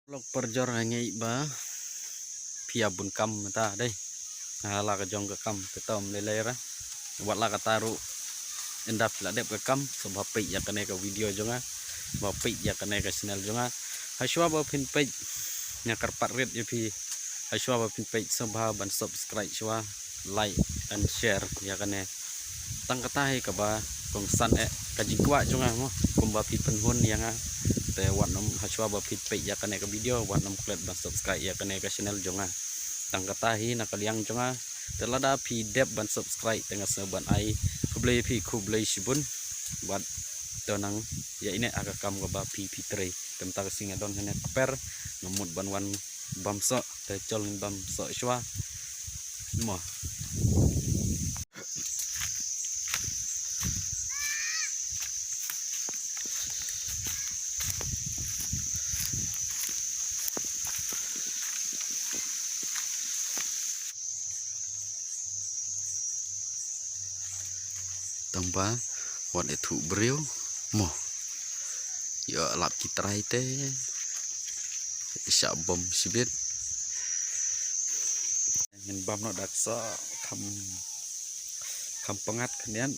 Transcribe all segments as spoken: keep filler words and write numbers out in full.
Lok parjor, nga ngeit ba phi ïa bun kam mynta dei. Na la ka jong ka kam ka tom lei lei ra. Wat la kata ruh, ynda phi la dep ka kam, sngewbha peit ïa kane ka video jong nga, sngewbha peit ïa kane ka channel jong nga. Hashwa ba phin peit, nga kyrpad rit ïa phi, hashwa ba phin peit sngewbha ban subscribe shuwa, like and share ïa kane. Tang kata hi kaba kongsan eh ka jingkwah jong nga mo, kumba phi pynhun ïa nga. Te wat nym, hashwa ba phi peit ïa kane ka video, wat nym klet ban subscribe ïa kane ka channel jong nga. Tang kata hi na ka liang jong nga. Te lada phi dep ban subscribe te nga sngew ban ai khublei phi, khublei shibun. Bad to nang ïa ine ha ka kam kaba phi phi trei. Te mynta ka sngi nga don hangne kper, nga mut ban wan bam soh, te chol ngin bam soh shuwa. Mo. Tang ba wat ïathuh briew mo. Ïa lap ki trai te. Shah bom shibit. Ngin bam noh da ksa kham, kham pyngngad khyndiat.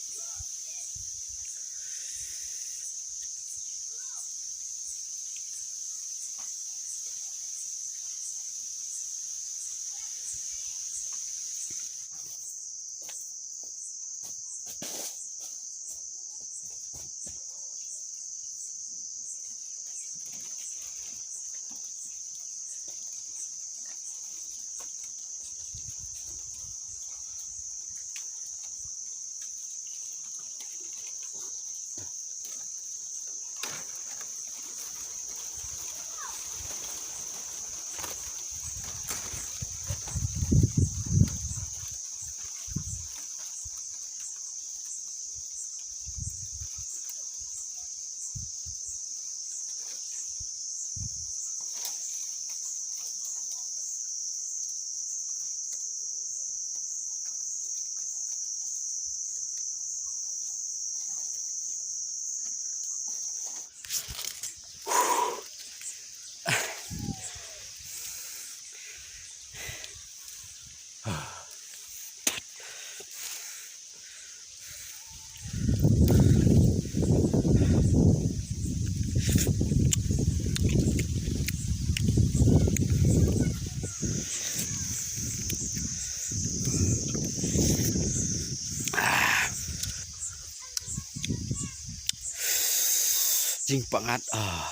Jingpyngngad ah.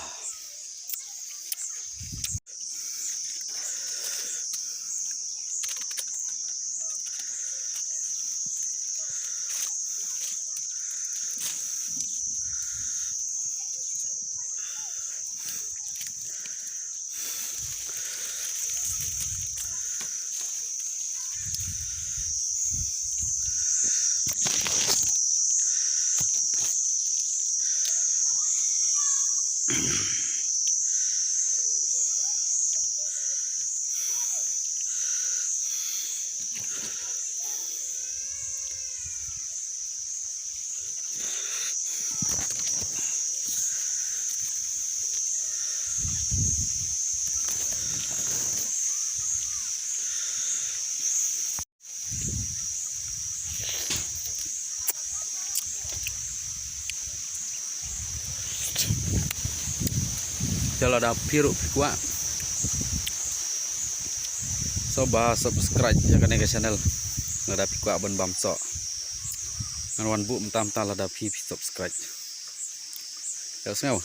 Te lada phi ruh phi kwah, sngewbha subscribe ïa kane ka channel. Lada phi kwah ban bam soh, ngan wan buh mynta mynta lada phi phi subscribe. Ïa sngew.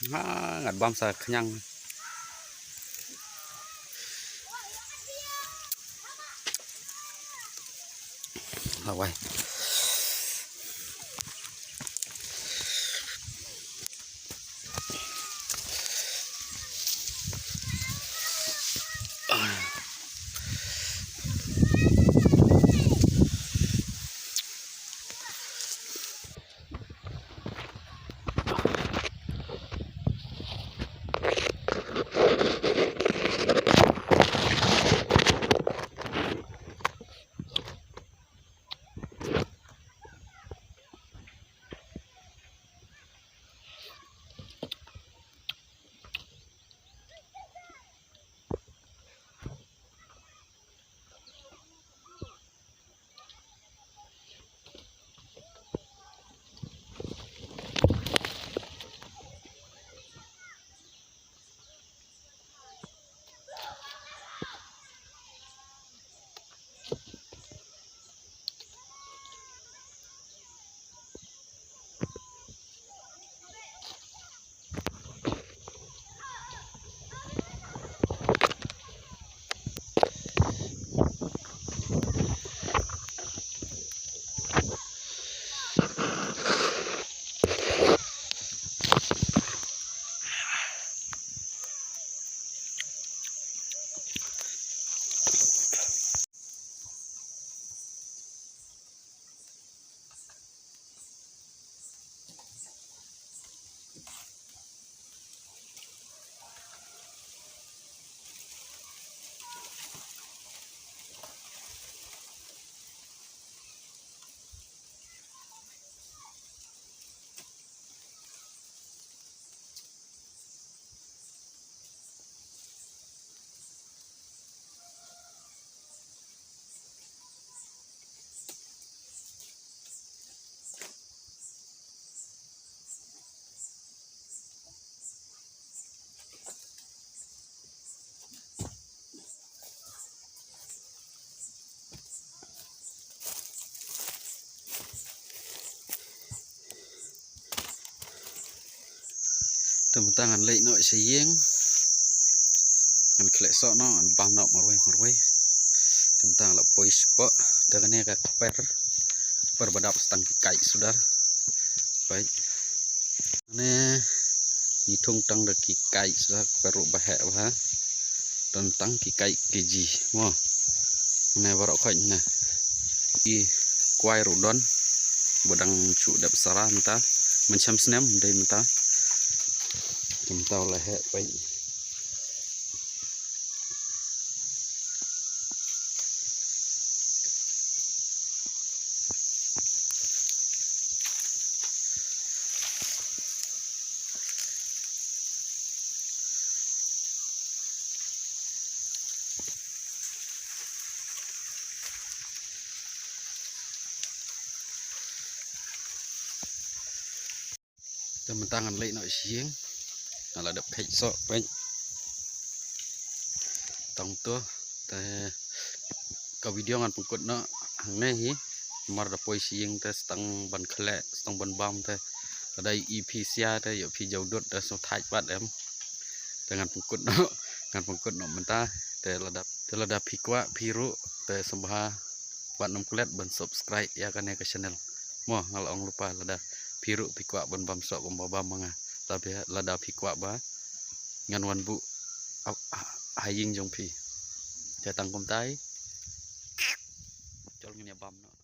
Ha, ngat bam sa khñiang. Lawai. Te mynta ngan leit noh sha ïing. Ngan khleh soh noh, ngan bam noh marwei marwei. Te mynta ngan la poi shapoh. Te kane ka kper, kper ba dap sa tang ki kait suda. Peit. Ne, ngi thung tang da ki kait suda, kper ruh ba heh bha. Don tang ki kait kiji mo. Ne baroh khoit ne. Ki kwai ruh don. Ba dang shu dep sara mynta. Mynshem snem dei mynta. Te mynta la heh, peit. Te mynta ngan leit noh sha ïing. Nga la dep khleh soh, peit. Tang to, te ka video ngan pynkut noh hangne hi. Namar da poi sha ïing te sa tang ban khleh, sa tang ban bam te. Lada ïohi phi sia te, ïohi phi jaw dud te sngewthait pat em. Te ngan pynkut noh, ngan pynkut noh mynta. Te lada, te lada phi kwah phi ruh te sngewbha wat nym klet ban subscribe ïa kane ka channel. Mo, nga la ong lypa, lada phi ruh phi kwah ban bam soh kumba bam ma nga. Lada phi, lada phi kwah ba ngan wan buh ha, ha, ha ïing jong phi. Te tang kumtai. Chol ngin ïa bam noh.